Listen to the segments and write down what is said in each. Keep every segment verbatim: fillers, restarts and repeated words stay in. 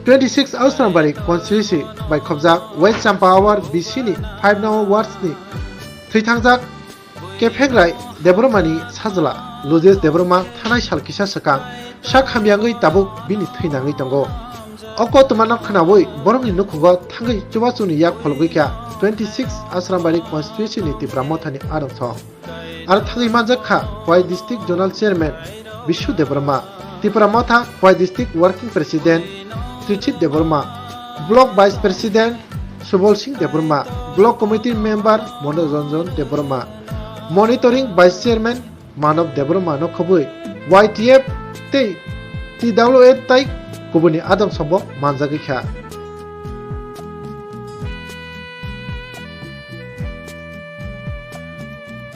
Twenty six Asrambari constituency bai khobjak West Champaawar B C ni five number wards ni thwithangjak Kephengrai Debbarmani sajla Lujesh Debbarma thanai sal kisa swkang sak hamyangwi tabuk bini thwi nangwi tongo. O kotormano khnaui borokni nukhungo thangwi chubachuni yak phologwi kha twenty six Asrambari constituency ni Tipra Mothani adamsong. Aro thangwi manjak kha Khowai District Zonal Chairman Bishu Debbarma, Tipra Motha Khowai District Working President Trichit Debbarma, Block Vice President Subol Singh Debbarma, Block Committee Member Manoranjan Debbarma, Monitoring Vice Chairman Manav Debbarma no khobwi Y T F tei T W A tei kubuni adamsongbo manjagwi kha.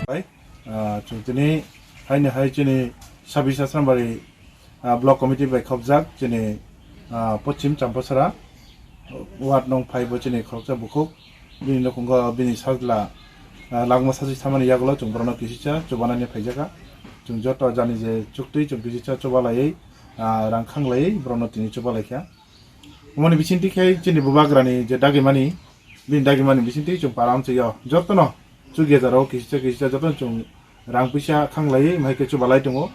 Bai, ah, chwng tini haino hai chini sabis Asrambari, ah, Block Committee bai khobjak chini, ah, Pochim Champasara ward nong five bo chini khoroksa bukhuk bini nukhungo bini sajla, ah, langma sachi samani yagulo chwng borokno kisisa chubanani phaijakha. Chwng joto jani je chuktwi chwng kisisa chubalaiwi, ah, rang khanglaiwi borokno tini chubalaikha. Omoni bisingtwi khe chini bubagrani je dagimani, bini dagimani bisingtwi chwng para amchwio jotono chukya jaro kisisa kisisa jotono chwng rang puisa khanglaiwi mai khe chubalai tongo.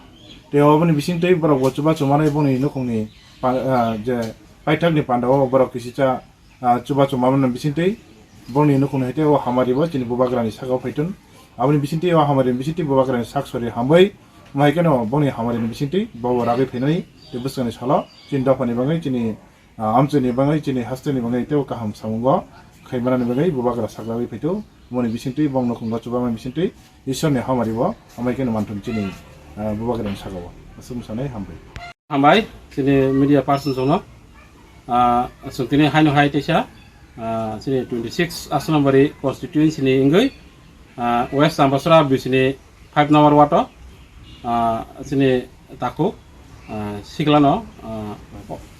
Tei oboni bisingtwi borok bo chubachu manwi boni nukhungni pa-, ah, je paithakni pandao borok kisisa, ah, chubachu mamani bisingtwi boni nukhungni hai tei o hamari bo chini bubagrani saka o phaitun. Aboni bisingtwi o hamari bisingtwi bubagrani sak sori hamwi mai kheno boni hamari ni bisingtwi bobo ragwi phainani tei bwskangni salo chini dophani bagwi chini ah, amchwini bagwi chini hasteni bagwi teibo kaham samungo khaimanani bagwi bubagra saklagwi phaito. Moni bisingtwi bongno khungo chubamani bisingtwi Ishwarni hamari bo amai kheno manthun chini, ah, bubagrani sakao. Aswk mwsanai hambai. Hambai chini media person songno, ah, chwng tini haino hai teisa, ah, chini twenty six Asnambari constituency ni wngwi, ah, West Ambasara bisini five number ward o, ah, chini takhuk, ah, siklano, ah,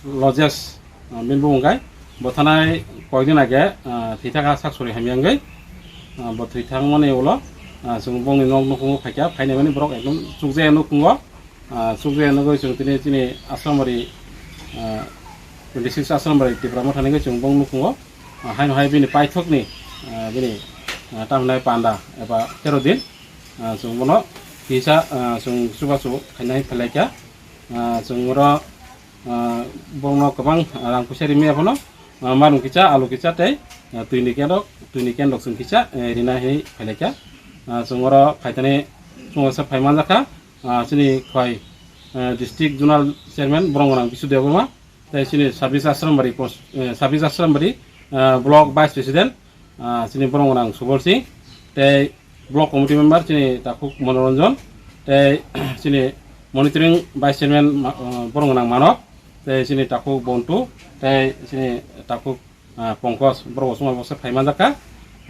Lojes, ah, bini bumung kai bo thanai koikdin age, ah, thwithakha sak sori hamya wngwi, ah, bo thwithangmani ulo, ah, chwng bongni nok nukhungo phaikha, phainaimani borok ekdom chukjaya nukhungo, ah, chukjaya nugwi chwng tini chini Asrambari, ah, twenty six Asrambari Tipra Mothani wngwi chwng bong nukhungo, ah, haino hai bini paithokni, ah, bini, ah, tamhinai panda eba tero din, ah, chwng bono kisa, ah, chwng chubachu khainai phelaikha, ah, chwng oro, ah, borokno kwbang rang puisa rimwi abono, ah, marung kisa, alu kisa tei, ah, twini kendok, twini kendok chwng kisa, eh, rina hinwi phelaikha. Ah, chwng oro phaitani chwngsa phai manjakha, ah, chini Khowai, eh, District Zonal Chairman borok gwnang Bisu Debbarma, tei chini Sabis Asrambari pos-, eh, Sabis Asrambari, eh, Block Vice President, ah, chini borok gwnang Subol Singh, tei Block Committee Member chini takhuk Manoranjan, tei chini Monitoring Vice Chairman ma-, ah, borok gwnang Manav, tei chini takhuk Bontu, tei chini takhuk, ah, Pankaj, borok bo chwng bai bwswk phai manjakha.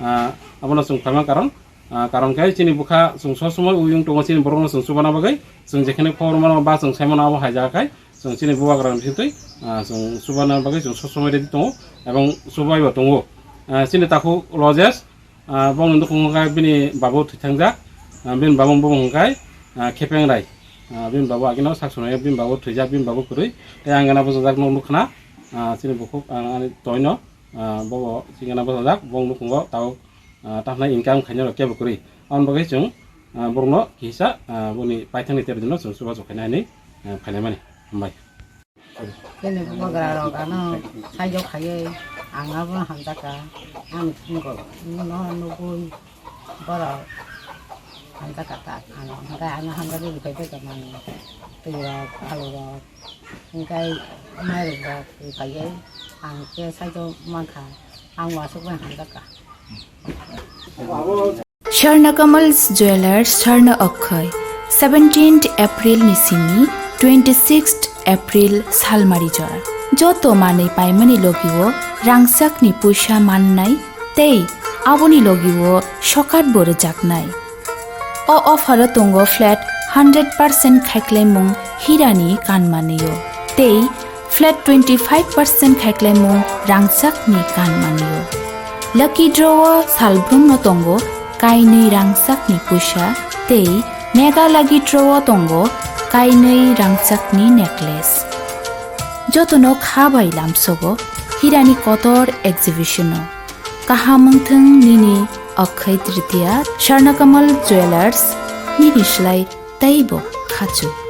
Ah, abono chwng phaima karon, ah, karon khe chini bwkha chwng sob somoi uyung tongo chini borokno chwng chubana bagwi, chwng jekheno khobor mano ba chwng sai mano abo hai jaga khai chwng chini bubagrani bisingtwi, ah, chwng chubana bagwi chwng sob somoi ready tongo ebong chubaibo tongo. Ah, chini takhuk Lojes, ah, bongni nukhungo khe bini babu thwithangjak, ah, bini babu bumung hwnkhe, ah, Khepengrai, ah, bini babu agino sak sonai bini babu thwijak bini babu kwrwi tei ang gana bwsajak nok nukhna, ah, chini bukhuk ang ani toino, ah, bobo chini gana bwsajak bong nukhungo tabuk, ah, tamhinai income khainai rok kebo kwrwi. Aboni bagwi chwng, ah, borokno kisa, ah, boni paithakni tero dino chwng chubachu khainai hinwi, ah, phailaimani. Hambai. Chini bubagra rok ano saijo khaiwi ang abo hamjakha, ang thingo no nugui borok hamjakha ta ano hwnkhe ano hamjagwi rwphai tongmani twi rok alu rok hwnkhe mairung rok rwphaiwi ang khe saijo mankha ang uansukmani hamjakha. Swarna Kamal's Jewelers Swarna Akshai, seventeenth April ni simi twenty-sixth April salmari jora. Joto manwi paimani logio rangchakni puisa mannai tei aboni logio sokat bo rwjaknai. O offer o tongo flat hundred percent khaiklaimung hirani kanmanio tei flat twenty five percent khaiklaimung rangchakni kanmanio. Lucky draw o salbrumno tongo kainwi rangchakni puisa tei mega lucky draw o tongo kainwi rangchakni necklace. Jotono kha bai lamsogo hirani kotor exhibition-o. Kaham wngthwng nini Akshaya Tritiya, Swarnakamal Jewellers nini slai teibo khachuk.